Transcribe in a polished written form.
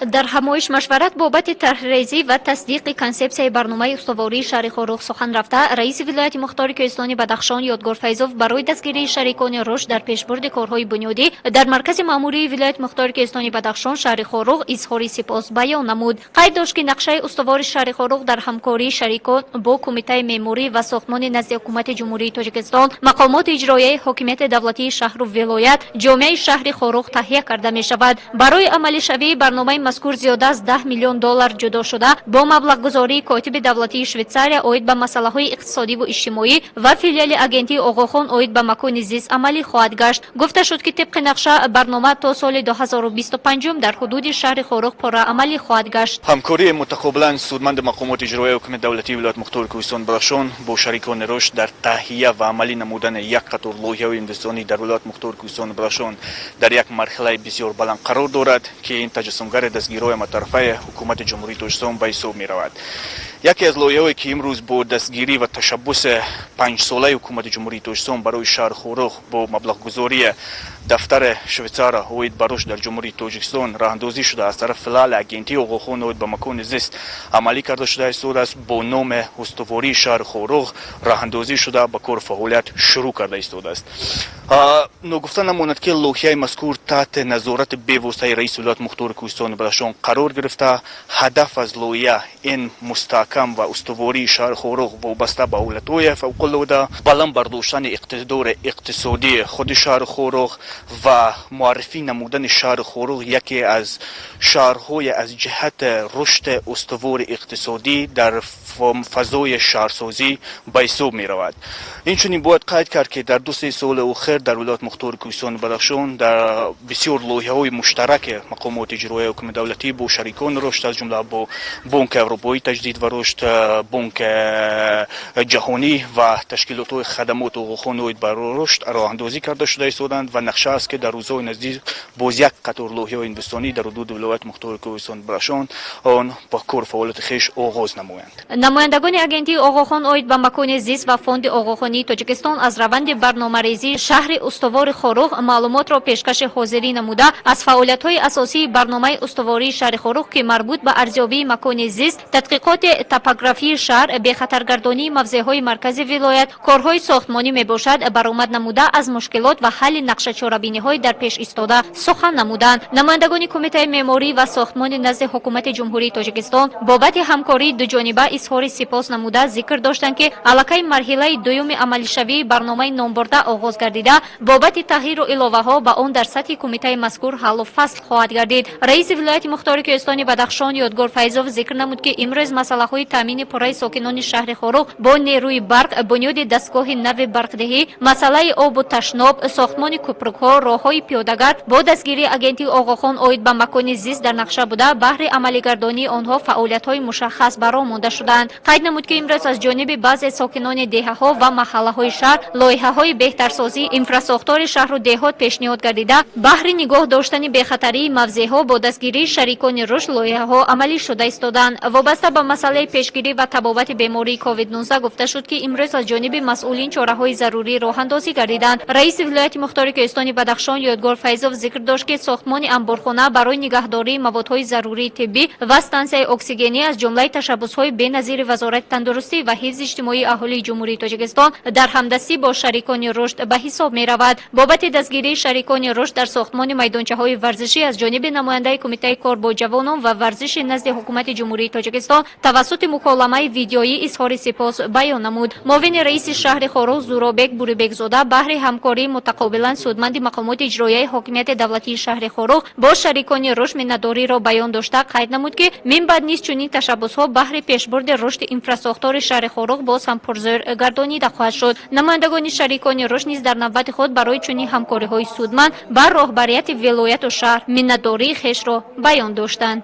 Дар ҳамоиш машварат бобати тарҳрезӣ ва тасдиқи консепсияи барномаи устувории шаҳри Хоруғ сухан рафта, раиси вилояти мухтори Кӯҳистони Бадахшон Ёдгор Файзов барои дастгирии шарикони рушд дар пешбурди корҳои бунёдӣ дар маркази маъмурии вилояти мухтори Кӯҳистони Бадахшон, шаҳри Хоруғ, изҳори сипос баён намуд. Қайд дошт, ки нақшаи устувори шаҳри Хоруғ дар ҳамкории шарикон бо Кумитаи меъморӣ ва сохтмони назди Ҳукумати Ҷумҳурии Тоҷикистон, мақомоти иҷроияи ҳокимияти давлатии шаҳру вилоят, ҷомеаи шаҳри Хоруғ таҳия карда мешавад. Барои амалишавии барномаи мазкур зиёда аз 10 миллион доллар ҷудо шуда, бо маблағгузории Котиби давлатии Швейтсария оид ба масъалаҳои иқтисодиву иҷтимоӣ ва филиали агентии Оғохон оид ба макони зист амалӣ хоҳад гашт. Гуфта шуд, ки тибқи нақша барнома то соли 2025 дар ҳудуди шаҳри Хоруғ пурра амалӣ хоҳад гашт. Ҳамкории мутақобилан судманди мақомоти иҷроияи ҳукумати давлатии вилояти мухтори Кӯҳистони Бадахшон бо шарикони рушд дар таҳия ва амалӣ намудани як қатор лоиҳаҳои инвеститсионӣ дар вилояти мухтори Кӯҳистони Бадахшон дар як марҳилаи бисёр баланд қарор дорад, ки ин таҷассумгари дастгириҳои ҳаматарафаи Ҳукумати Ҷумҳурии Тоҷикистон ба ҳисоб меравад. Яке аз лоиҳаҳое, ки имрӯз бо дастгирӣ ва ташаббуси панҷсолаи Ҳукумати Ҷумҳурии Тоҷикистон барои шаҳри Хоруғ бо маблағгузории дафтари Швейтсара оид ба рушд дар Ҷумҳурии Тоҷикистон роҳандозӣ шуда, аз тарафи филиали агентии Оғохон оид ба макони зист амалӣ карда шуда истодааст, бо номи устувории шаҳри Хоруғ роҳандозӣ шуда, ба кору фаъолият шурӯъ карда истодааст. Ногуфта намонад, ки лоиҳаи мазкур таҳти назорати бевоситаи раиси вилояти мухтори Кӯҳистони Бадахшон қарор гирифта. Ҳадаф аз лоиҳа ин мустаҳкам ва устувории шаҳри Хоруғ вобаста ба ҳолатҳои фавқулода, баланд бардоштани иқтидори иқтисодии худи шаҳри Хоруғ ва муаррифӣ намудани шаҳри Хоруғ яке аз шаҳрҳои аз ҷиҳати рушди устувори иқтисодӣ дар фазои шаҳрсозӣ ба ҳисоб меравад. Инчунин бояд қайд кард, ки дар 2-3 соли охир дар вилояти мухтори Кӯҳистони Бадахшон дар бисёр лоиҳаҳои муштараки мақомоти иҷроияи ҳукумати давлатӣ бо шарикони рушд, аз ҷумла бо Бонки Аврупоии таҷдид ва рушд, Бонки Ҷаҳонӣ ва ташкилотҳои хадамоту Оғохон оид ба рушд роҳандозӣ карда шуда истоданд ва нақша аст, ки дар рӯзҳои наздик боз як қатор лоиҳаҳои инвеститсионӣ дар ҳудуди вилояти мухтори Кӯҳистони Бадахшон он ба кор фаъолияти хеш оғоз намоянд. Намояндагони агентии Оғохон оид ба макони зист ва Фонди Оғохонии Тоҷикистон аз раванди барномарезии шаҳри устувори Хоруғ маълумотро пешкаши ҳозирӣ намуда, аз фаъолиятҳои асосии барномаи устувории шаҳри Хоруғ, ки марбут ба арзёбии макони зист, тадқиқоти топографии шаҳр, бехатаргардонии мавзеъҳои маркази вилоят, корҳои сохтмонӣ мебошад, баромад намуда, аз мушкилот ва ҳалли нақшачорабиниҳои дар пеш истода сухан намуданд. Намояндагони Кумитаи меъморӣ ва сохтмони назди Ҳукумати Ҷумҳурии Тоҷикистон бобати ҳамкории дуҷониба изҳори сипос намуда, зикр доштанд, ки аллакай марҳилаи дуюми амалишавии барномаи номбурда оғоз гардида, бобати тағйиру иловаҳо ба он дар сатҳи кумитаи мазкур ҳаллу фасл хоҳад гардид. Раиси вилояти мухтори Кӯҳистони Бадахшон Ёдгор Файзов зикр намуд, ки имрӯз масъалаҳои таъмини пурраи сокинони шаҳри Хоруғ бо нерӯи барқ, бунёди дастгоҳи нави барқдиҳӣ, масъалаи обу ташноб, сохтмони кӯпрукҳо, роҳҳои пиёдагард бо дастгирии агентии Оғохон оид ба макони зист дар нақша буда, баҳри амалигардонии онҳо фаъолиятҳои мушаххас ба роҳ монда шудаанд. Қайд намуд, ки имрӯз аз ҷониби баъзе сокинони деҳаҳо ва маҳаллаҳои шаҳр лоиҳаҳои беҳтарсозии инфрасохтори шаҳру деҳот пешниҳод гардида, баҳри нигоҳ доштани бехатарии мавзеъҳо бо дастгирии шарикони рушд лоиҳаҳо амалӣ шуда истодаанд. Вобаста ба масъалаи пешгирӣ ва табобати бемории COVID-19 гуфта шуд, ки имрӯз аз ҷониби масъулин чораҳои зарурӣ роҳандозӣ гардиданд. Раиси вилояти мухтори Кӯҳистони Бадахшон Ёдгор Файзов зикр дошт, ки сохтмони амборхона барои нигаҳдории маводҳои зарурии тиббӣ ва стансияи оксигенӣ аз ҷумлаи ташаббусҳои беназири Вазорати тандурустӣ ва ҳифзи иҷтимоии аҳолии Ҷумҳурии Тоҷикистон дар ҳамдастӣ бо шарикони рушд ба ҳисоб меравад. Бобати дастгирии шарикони рушд дар сохтмони майдончаҳои варзишӣ аз ҷониби намояндаи Кумитаи кор бо ҷавонон ва варзиши назди Ҳукумати Ҷумҳурии Тоҷикистон тавассути муколамаи видеоӣ изҳори сипос баён намуд. Муовини раиси шаҳри Хоруғ Зуробек Бурибекзода баҳри ҳамкории мутақобилан судманди мақомоти иҷроияи ҳокимияти давлатии шаҳри Хоруғ бо шарикони рушд миннатдориро баён дошта, қайд намуд, ки минбаъд низ чунин ташаббусҳо баҳри пешбурди рушди инфрасохтори шаҳри Хоруғ боз ҳам пурзӯр гардонида хоҳад шуд. Намояндагони шарикони рушд низ дар навбати худ барои чунин ҳамкориҳои судманд ба роҳбарияти вилояту шаҳр миннатдории хешро баён доштанд.